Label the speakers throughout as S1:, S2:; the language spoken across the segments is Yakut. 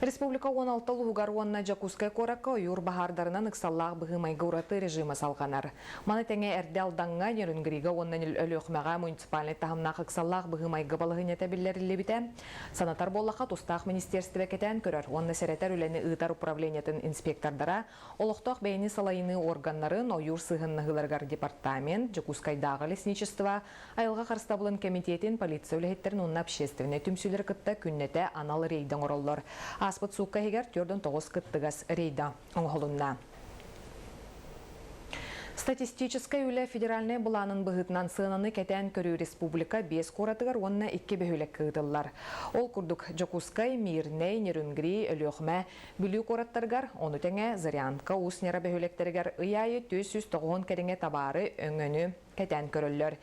S1: Республика 16 улууһугар уонна Дьокуускай куоракка ойуур баһаардарынан ыксаллаах быһыы-майгы ураты режима салҕанар. Маны тэҥэ эрдэ Алдаҥҥа, Нерюнгрига уонна Өлүөхүмэҕэ муниципальнай таһымнаах ыксаллаах быһыы-майгы балаһыанньата биллэриллибитэ. Санатар буоллахха, тустаах министиэрстибэ кэтээн көрөр уонна сэрэтэр үлэни ыытар управлениетын инспектордара олохтоох бэйэни салайыныы органнарын, ойуур сыһыаннаһыыларыгар департамент, Дьокуускайдааҕы лесничество, айылҕа харыстабылын кэмитиэтин, полиция үлэһиттэрин уонна общественнай түмсүүлэри кытта күннэтэ анал рейдэ оҥороллор. Ааспыт суукка иһигэр 49 кыттыгас рейдэ оҥоһулунна. Статистическай үлэ федеральнай былаанын быһыытынан сыананы кэтээн көрүү республика биэс куоратыгар уонна икки бөһүөлэккэ ыытыллар. Ол курдук Дьокуускай, Мирнэй, Нерюнгри, Өлүөхүмэ, Бүлүү куораттарыгар, ону тэҥэ Зырянка, Уус Ньара бөһүөлэктэригэр ый аайы 490 кэриҥэ табаары, өҥөнү кэтээн көрөллөр.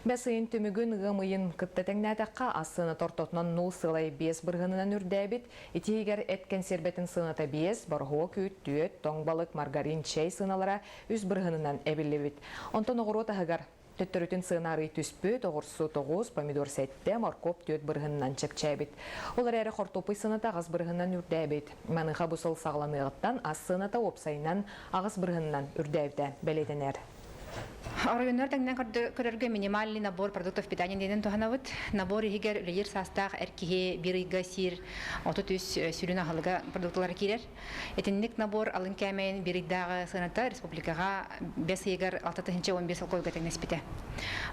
S1: Бэс ыйын түмүгүн ыам ыйын кытта тэҥнээтэххэ, ас сыаната ортотунан 0,5 бырыһыанынан үрдээбит. Ити иһигэр эт кэнсиэрбэтин сыаната 5, бороһуок үүт, түөт, тоҥ балык, маргарин, чэй сыаналара 3 бырыһыанынан эбиллибит. Онтон оҕуруот аһыгар төттөрүтүн сыана арый түспүт, оҕурсу 9, помидор 7, моркуоп 4 бырыһынынан чэпчээбит. Ол эрээри хортуоппуй сыаната 8 бырыһынан үрдээбит. Маныаха бу сыл саҕаланыаҕыттан ас сыаната уопсайынан 8 бырыһынынан үрдээбитэ бэлиэтэнэр.
S2: Оройуоннар тэҥнэн көрөргө минимальный набор продуктов питания диэнин туһанабыт. Набор иһигэр үлэлиир саастаах эр киһи биир ыйга сиир 33 сүрүн аһылыга продукталара киирэр. Итинник набор алын кээмэйин биир ыйдааҕы сыаната республикаҕа бэс ыйыгар 6 011 солкуойга тэҥнэспитэ.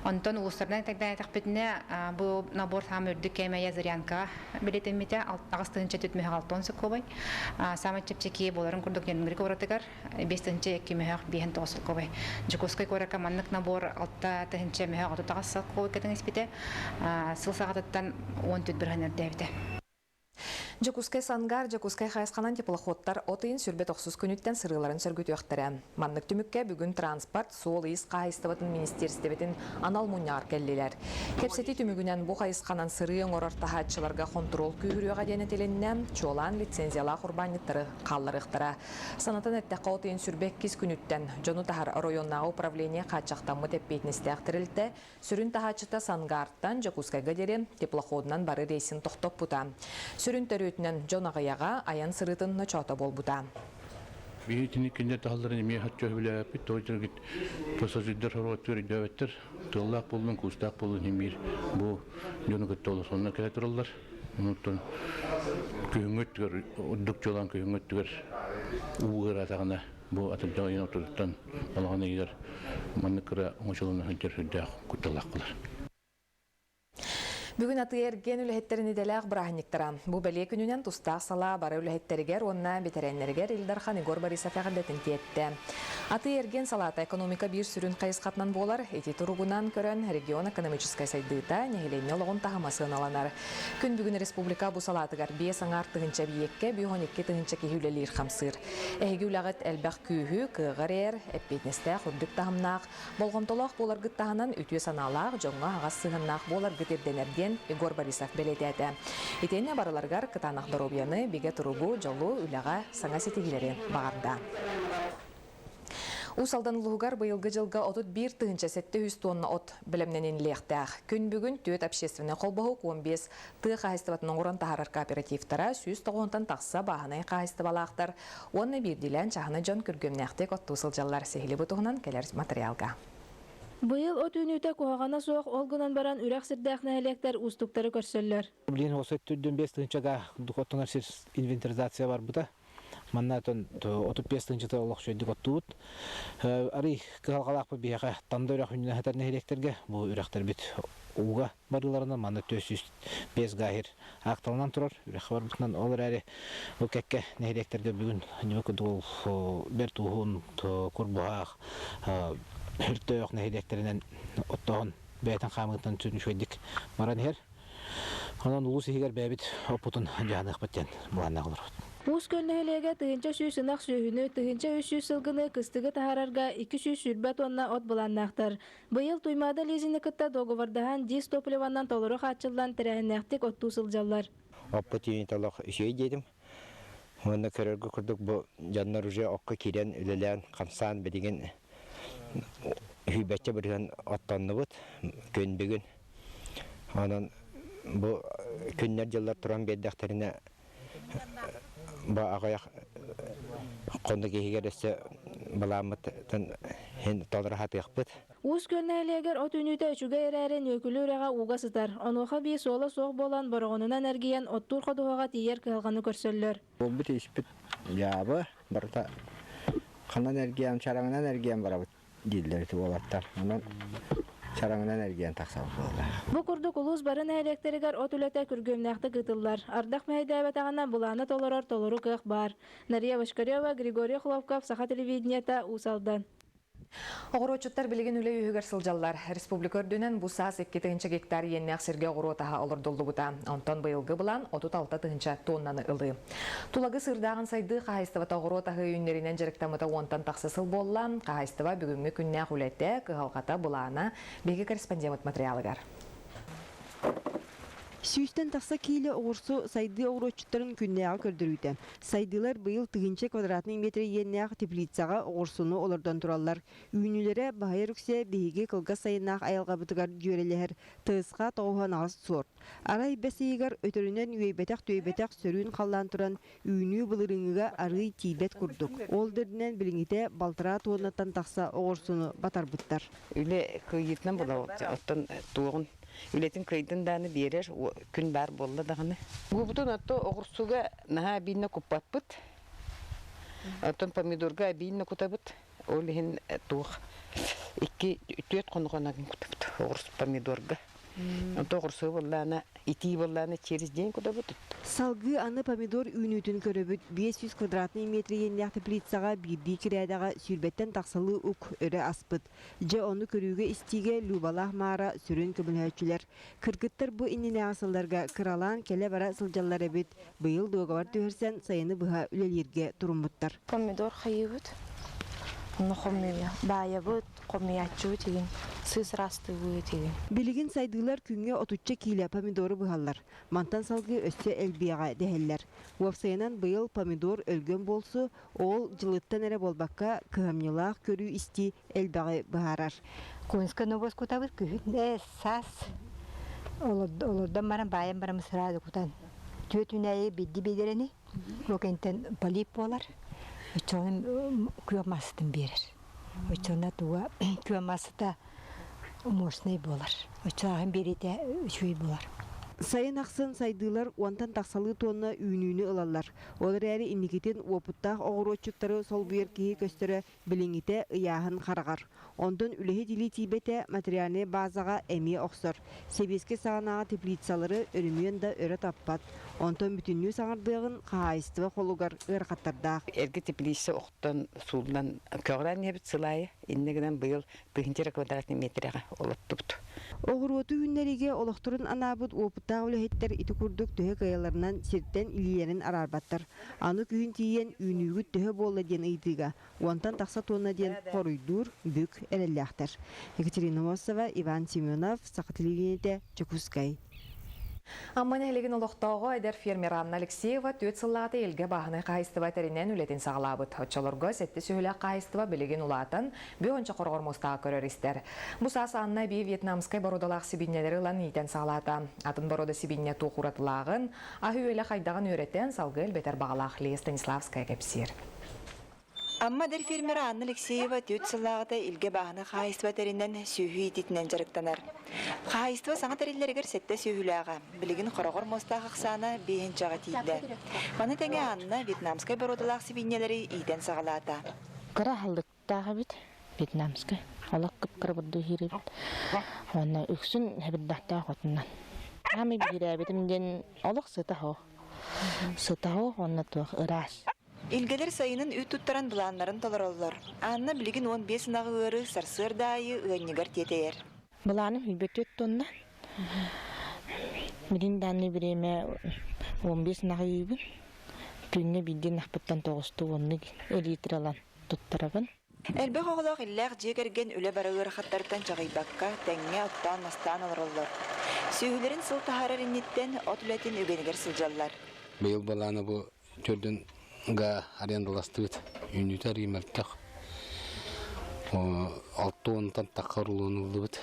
S2: Онтон улуустарынан тэҥнээтэхпитинэ, бу набор саамай үрдүк кээмэйэ Зырянкаҕа бэлиэтэммитэ 8 460 солкуобай. Саамай чэпчэки буоларын курдук Нерюнгри куоратыгар 5 2 мөһөөх 5 солкуобай. Дьокуускай куоракка маннык набор 6 мөһөөх 38 солкуобай кэтэҥиспитэ. Сыл саҕатыттан 14 бырыһан үрдээбитэ.
S1: Дьокуускай Сангар, Дьокуускай хайысханан теплоходтар от ыйын 29 күнүттэн сырыыларын сөргүтүөхтэрэ. Маннык түмүккэ бүгүн транспорт, суол-иис хаһаайыстыбатын министиэристибэтин анал мунньаҕар кэллилэр. Кэпсэтии түмүгүнэн бу хайысханан сырыы оҥорор таһааччыларга хонтуруол күүһүрүөҕэ диэн этилиннэ, чуолаан лицензиялаах урбаанньыттары хаалларыахтара. Санатан эттэххэ, от ыйын 22 күнүттэн дьону таһар оройуоннааҕы управление хааччахтаммыт эппиэтинэстээх тэрилтэ сүрүн таһааччыта Сангаартан Дьокуускайга диэри теплоходунан бары рейсин тохтоппута. Сүрүн төрүөтүнэн дьон аҕыйаҕа айан сырыытын ночоото буолбута.
S3: Биһитини кинилэр таһалларын эмиэ хаччы өһүлээбиппит, тоҕо пассажирдар хоруоттуур өйдөөбөттөр. Тыаллаах буоллун, куустаах буоллун иһин биир бу дьону кытта олохсонно кэлэ тураллар. Онуттан күһүҥҥү өттүгэр, ордук чуолаан күһүҥҥү өттүгэр уу ыараатаҕына бу атырдьах ыйын ортотуттан балаҕан ыйыгар маннык кыра оҥочолоно сылдьар сүрдээх кутталлаах буолар.
S1: Бүгүн атыы-эргиэн үлэһиттэрин идэлээх бырааһынньыктара. Бу бэлиэ күнүнэн тустаах салаа бары үлэһиттэригэр уонна бэтэрээннэригэр Ил Дархан Егор Борисов эҕэрдэтин тиэртэ. Атыы-эргиэн салаата экономика биир сүрүн хайысхатынан буолар. Ити туругунан көрөн регион экономическай сайдыыта, нэһилиэнньэ олоҕун таһыма сыаналанар. Күн бүгүн республика бу салаатыгар 5,5 тыһыынча эбийиэккэ 52 тыһыынча киһи үлэлиир-хамсыыр. Эһиги үлэҕит элбэх күүһү, кыаҕы эрэйэр, эппиэтинэстээх үрдүк таһымнаах, болҕомтолоох буоларгыт таһынан үтүө санаалаах, дьоҥҥо аһаҕас сыһыаннаах буоларгыт ирдэнэр диэн Егор Борисов бэлиэтээтэ. Итиэннэ барыларыгар кытаанах доруобуйаны, бигэ туругу, дьолу, үлэҕэ саҥа ситиһиилэри баҕарда. Уус Алдан улууһугар быйылгы дьылга 31 700 тонна от бэлэмнэниллиэхтээх. Күн бүгүн түөрт общественнай холбоһук 15 тыа хаһаайыстыбатын оҥорон таһаарар кооперативтара 190-тан тахса бааһынай хаһаайыстыбалаахтар уонна биирдиилээн чааһынай дьон күргүөмнээхтик оттуу сылдьаллар. Сиһили бу туһунан кэлэр материалга.
S4: Быйыл от үүнүүтэ куһаҕана суох, ол гынан баран үрэх сирдээх нэһилиэктэр уустуктары көрсөллөр.
S5: Билигин осы түрдүн 5 тыһыынчага оттонор сир инвентаризация барбыта. Манна 35 тыһыынчата олох үчүгэйдик оттуубут. Арый кыһалҕалаахпыт биһиэхэ Танда үрэх үүнүнэ сытар нэһилиэктэргэ бу үрэхтэрбит ууга барыыларынан манна 405 гаһир аакталанан турар үрэххэ барбытынан ол эрээри бу кэккэ нэһилиэктэргэ бүгүн ньыма курдук бэрт уһун курбуһаах өртөөх нэһилиэктэринэн оттооһун бэйэтин хаамыытынан үчүгэйдик баран иһэр. Онон улуус иһигэр бэйэбит оппутун дьаһаныахпыт диэн былааннаах олоробут.
S4: Уус Күөл нэһилиэгэ 1100 ынах сүөһүнү, 1300 сылгыны кыстыгы таһаарарга 220 тонна от былааннаахтар. Быйыл Туймаада лизини кытта договордаһан дизтопливанан толору хааччыллан тэрээһиннээхтик оттуу сылдьаллар.
S6: Оппут үүнүүтэ олох үчүгэй диэтим. Уонна көрөргө курдук бу дьоннор уже окко киирэн үлэлээн хамсаан билигин сүүрбэччэ бырыһыан оттоннубут күн бүгүн. Онон бу күннэр-дьыллар туран биэрдэхтэринэ. Бу аҕыйах хонук иһигэр өссө былааммытын иһин толоро сатыахпыт.
S4: Уус Күөл нэһилиэгэр от үүнүүтэ үчүгэй эрээри Нүөкүлү үрэҕэ ууга сытар. Онуоха эбии суола суох буолан, Бороҕонунан эргийэн оттуур ходуһаҕа тиийэр кыһалҕаны көрсөллөр.
S6: Буолбут испит дьаабы барыта ханан эргийэн, чараҥынан эргийэн барабыт дииллэр ити уолаттар. Онон чараҥынан эргийэн тахсабыт буолла.
S4: Бу курдук улуус бары нэһилиэктэригэр от үлэтэ күргүөмнээхтик ыытыллар. Ардах мэһэйдээбэтэҕинэ былааны толорор толору кыах баар. Нария Бочкарева, Григорий Хлопков, Саха телевидениета, Уус Алдан.
S1: Оҕуруотчуттар билигин үлэ үөһүгэр сылдьаллар. Республика үрдүнэн бу саас 2 тыһыынча гектар иэннээх сиргэ оҕуруот аһа олордуллубута. Онтон быйылгы былаан 36 тыһыынча тоннаны ылыы. Тулагы сыырдааҕын сайдыы хаһаайыстыбата оҕуруот аһы үүннэринэн дьарыктаммыта уонтан тахса сыл буолла. Хаһаайыстыба бүгүҥҥү күннээх үлэтэ, кыһалҕата, былаана биһиги корреспондеммыт материалыгар.
S7: Сүүстэн тахса киилэ оҕурсу сайдыы оҕуруотчуттарын күннээҕи көрдөрүүтэ. Сайдыылар быйыл тыһыынча квадратнай метр иэннээх теплицаҕа оҕурсуну олордон тураллар. Үүнүүлэрэ баһыйар үксэ биһиги кылгас сайыннаах айылҕабытыгар дьүөрэлэһэр ТСХ 98 суорт. Арай бэс ыйыгар өтөрүнэн үөйбэтэх-түөйбэтэх сөрүүн халлаан туран үүнүү былырыыҥҥыга арыый тиийбэт курдук. Ол да үрдүнэн билиҥҥитэ балтараа туоннаттан тахса оҕурсуну батарбыттар.
S8: Үлэ кыайыытынан буолабыт. Оттон туоҕун үлэтин кыайдын даҕаны биэрэр күн баар буолла даҕаны. Губутун отто оҕурсуга наһаа эбииннэ куппаппыт. Оттон помидорга эбииннэ кутабыт. Ол иһин туох икки түөрт хонугунан кутабыт оҕурсу помидорга. Онто оҕурсу буоллаана итии буоллаана через день кутабыт.
S7: Салгыы аны помидор үүнүүтүн көрөбүт. 500 квадратный метр иэннээх теплицаҕа биирдии кирээдэҕэ сүүрбэттэн тахсалыы ук өрө аспыт. Дьэ, ону көрүүгэ-истиигэ Любалаах Маара сүрүн көмөлөһөөччүлэр. Кыргыттар бу иннинээҕи сылларга кыралаан кэлэ-бара сылдьаллар эбит. Быйыл дуогабар түһэрсэн сайыны быһа үлэлииргэ туруммуттар.
S9: Помидор хайыыбыт, онно хомуйа баайабыт, хомуйааччыбыт игин, сыыс ыраастыыбыт игин.
S7: Билигин сайдыылар күҥҥэ отучча киилэ помидору быһаллар. Мантан салгыы өссө элбиэҕэ дэһэллэр. Уопсайынан быйыл помидор өлгөм буолсу, Ол дьылыттан эрэ буолбакка, кыһамньылаах көрүү-истии элбэҕи быһаарар.
S10: Кунска нобуос кутабыт күһүн ээ саас олордон баран баайан баран сразу кутан түөрт үүнээйи бидди биэдэрэни ол кэнниттэн полип буолар оччоҕуна күөх массатын биэрэр оччоҕуна туга күөх массата мощный буолар оччоҕун биэриитэ үчүгэй буолар
S7: Сайын ахсын сайдыылар уонтан тахсалыы туонна үүнүүнү ылаллар. Ол эрээри инникитин уопуттаах оҕуруотчуттары солбуйар киһи көстөрө билиҥҥитэ ыйааһын хараҕар. Онтон үлэһит илии тиийбэтэ материальнай базаҕа эмиэ охсор. Сэбиэскэй саҕанааҕы теплицалары өрөмүөн да өрө таппат. Онтон бүтүннүү саҥардыаҕын хаһаайыстыба холугар ыарахаттардаах.
S8: Эргэ теплица охтон сууллан көҕүрээн иһэбит сыл аайы. Иннэ гынан быйыл тыһыынча квадратный метрэҕэ олоттубут.
S7: Оҕуруоту үүннэриигэ олохторун анаабыт уопуттаах үлэһиттэр ити курдук төһө кыайалларынан сиртэн илиилэрин араарбаттар. Аны күһүн тиийэн үүнүүгүт төһө буолла диэн ыйытыыга уонтан тахса туонна диэн хоруйдуур бүк эрэллээхтэр. Екатерина Мосова, Иван Семенов, Саха телевидениетэ, Дьокуускай.
S1: Амма нэһилиэгин олохтооҕо эдэр фермер Анна Алексеева түөрт сыллааҕыта Илгэ бааһынай хаһаайыстыба тэринэн үлэтин саҕалаабыт. Оччолорго сэттэ сүһүлээх хаһаайыстыба билигин улаатан, бүө онча хороҕор муостаҕа көрөр-истэр. Бу саас Анна эбии вьетнамскай боруодалаах сибиинньэлэри ылан иитэн саҕалаата. Атын боруода сибиинньэ туох уратылааҕын, аһы-үөлэ хайдаҕын үөрэтэн, салгыы элбэтэр баҕалаах Лия Станиславская кэпсиир.
S11: Амма эдэр фермера Анна Алексеева түөрт сыллааҕыта Илгэ бааһына хаһаайыстыба тэринэн сүөһү иитиитинэн дьарыктанар. Хаһаайыстыба саҥа тэриллэригэр сэттэ сүөһүлээҕэ, билигин хороҕор муостаах ахсаана биэһинчэҕэ тиийдэ. Маны тэҥэ Анна вьетнамскай боруодалаах сибиинньэлэри иитэн саҕалаата.
S12: Кыра аһылыктаах эбит вьетнамскай. Олох кып-кыра бурдук иһир эбит. Уонна үксүн хэбирдэхтээх отунан. Аамай биһирээбитим диэн олох сыта суох. Сыта суох уонна туох ыраас.
S11: Илгэлэр сайынын үүт туттаран былааннарын толороллор. Анна билигин 15 ынаҕы ыары сарсыарда аайы ыанньыгар тиэтэйэр.
S12: Былааным билбэт тонна. Билин данный время 15 ынаҕы ыыбын. Күҥҥэ биирдэ ынахпыттан тоҕустуу оннук литр ылан туттарабын.
S11: Элбэх оҕолоох иллээх дьиэ кэргэн үлэ бары ыарахаттарыттан чаҕыйбакка, тэҥҥэ оттоон-мастаан олороллор. Сүөһүлэрин сыл таһаарар инниттэн от үлэтин үгэнигэр сылдьаллар.
S13: Быйыл былаана бу төрдүн га арендаластыбыт. Үүнүүтэ арыый мөлтөх. Алта уонтан тахха рулонуллубут.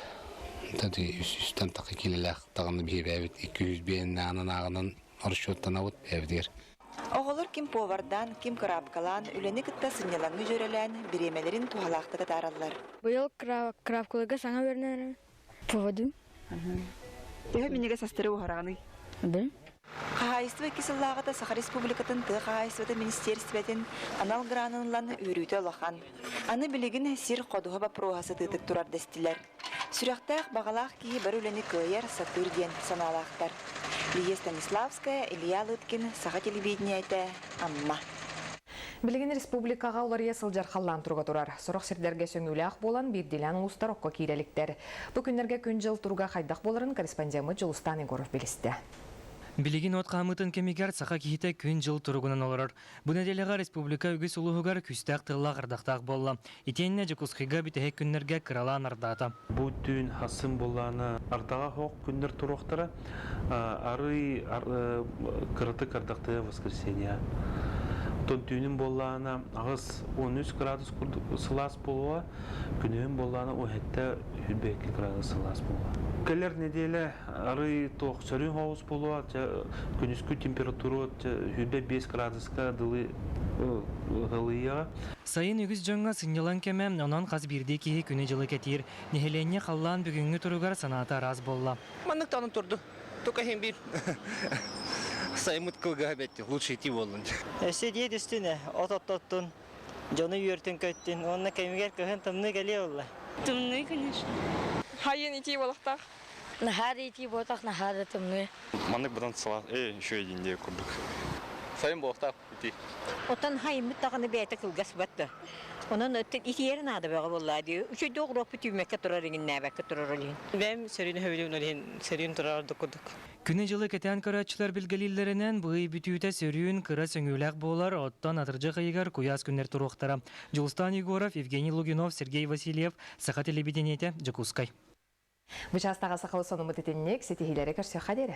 S13: Тати үс үстэн тахха киилэлээх даҕаны биһиэбээбит 200 биэннээҕинэн ааҕынан расчеттанабыт бэйэбитигэр.
S11: Оҕолор ким повардаан, ким кыраапкалаан, үлэни кытта сынньалаҥы дьүөрэлээн, бириэмэлэрин туһалаахтык атаараллар.
S14: Быйыл кравкаларга саҥа үөрэнэрим. Поводым.
S11: Төһө минньигэс астары уһараҕыный?
S14: Бым.
S11: Хаһаайыстыба икки сыллааҕыта Саха Республикатын тыа хаһаайыстыбатын министиэристибэтин анал гранын ылан үөрүүтэ улахан. Аны билигин сир ходуһа боппуруоһа сытыытык турар дэстилэр. Сүрэхтээх, баҕалаах киһи бары үлэни кыайар, сатыыр диэн санаалаахтар. Лия Станиславская, Илья Лыткин, Саха телевидениетэ, Амма.
S1: Билигин республикаҕа уларыйа сылдьар халлаан туруга турар. Сорох сирдэргэ сөҥүүлээх буолан, биирдиилээн улуустар окко киирэ иликтэр. Бу күннэргэ күн-дьыл туруга хайдах буоларын корреспондеммыт Дьулустаан Егоров билистэ.
S15: Билигин от хаамыытын кэмигэр саха киһитэ күн-дьыл туругунан олорор. Бу нэдиэлэҕэ республика үгүс улууһугар күүстээх тыаллаах ардахтаах буолла. Итиэннэ Дьокуускайга бүтэһик күннэргэ кыралаан ардаата.
S16: Бу түүн хассын буоллаана ардаҕа хоох күннэр туруохтара. Арый кыратык ардахтыа воскресенье. Оттон түүнүн буоллаана 8-13 градус курдук сылаас буолуоҕа. Күнүһүн буоллаана 17 22 градус сылаас буолуоҕа. Кэлэр нэдиэлэ арый туох сөрүүн соҕус буолуо, күнүскү температура 25 градуска дылы ылыйыаҕа.
S15: Сайын үгүс дьоҥҥо сынньалаҥ кэмэ, онон хас биирдии киһи күнү-дьылы кэтиир. Нэһилиэнньэ халлаан бүгүҥҥү туругар санаата араас буолла.
S17: Маннык таҕаны турду. Только иһин биир сайыммыт кылгаһа бэтти, лучше идти буоллун.
S18: Өссө дии түстүн, от оттоттун, дьону үөртүн көттүн, уонна кэмигэр кыһын тымныы кэлиэ буолла.
S14: Тымныы, конечно. Хайын итии буолуохтаах.
S12: Наһаа да итии буотах, наһаа да тымныы.
S19: Маннык быдан сылаас, еще един диye курдук.
S17: Сайын буолуохтаах ити.
S20: Оттон хайыммыт даҕаны бэйэтэ кылгас батта. Онон итиэрэ наада бөҕө буоллаа дии. Үчүгэй оҕуруоппут үүммэккэ турар иҥиннээбэккэ турар ол иһин.
S18: Бэйэм сөрүүн өһөбүлүн ол иһин сөрүүн турар ордук курдук.
S15: Күнү-дьылы кэтээн көрөөччүлэр билгэлииллэринэн, бу ый бүтүүтэ сөрүүн, кыра сөҥүүлээх буолар, оттон атырдьах ыйыгар куйаас күннэр туруохтара. Дьулустаан Егоров, Евгений Лугинов, Сергей Васильев, Саха телевидениетэ, Дьокуускай.
S1: Бу чаастаҕа сахалы сонуммут итинник ситиһиилэри көрсүөххэ диэри.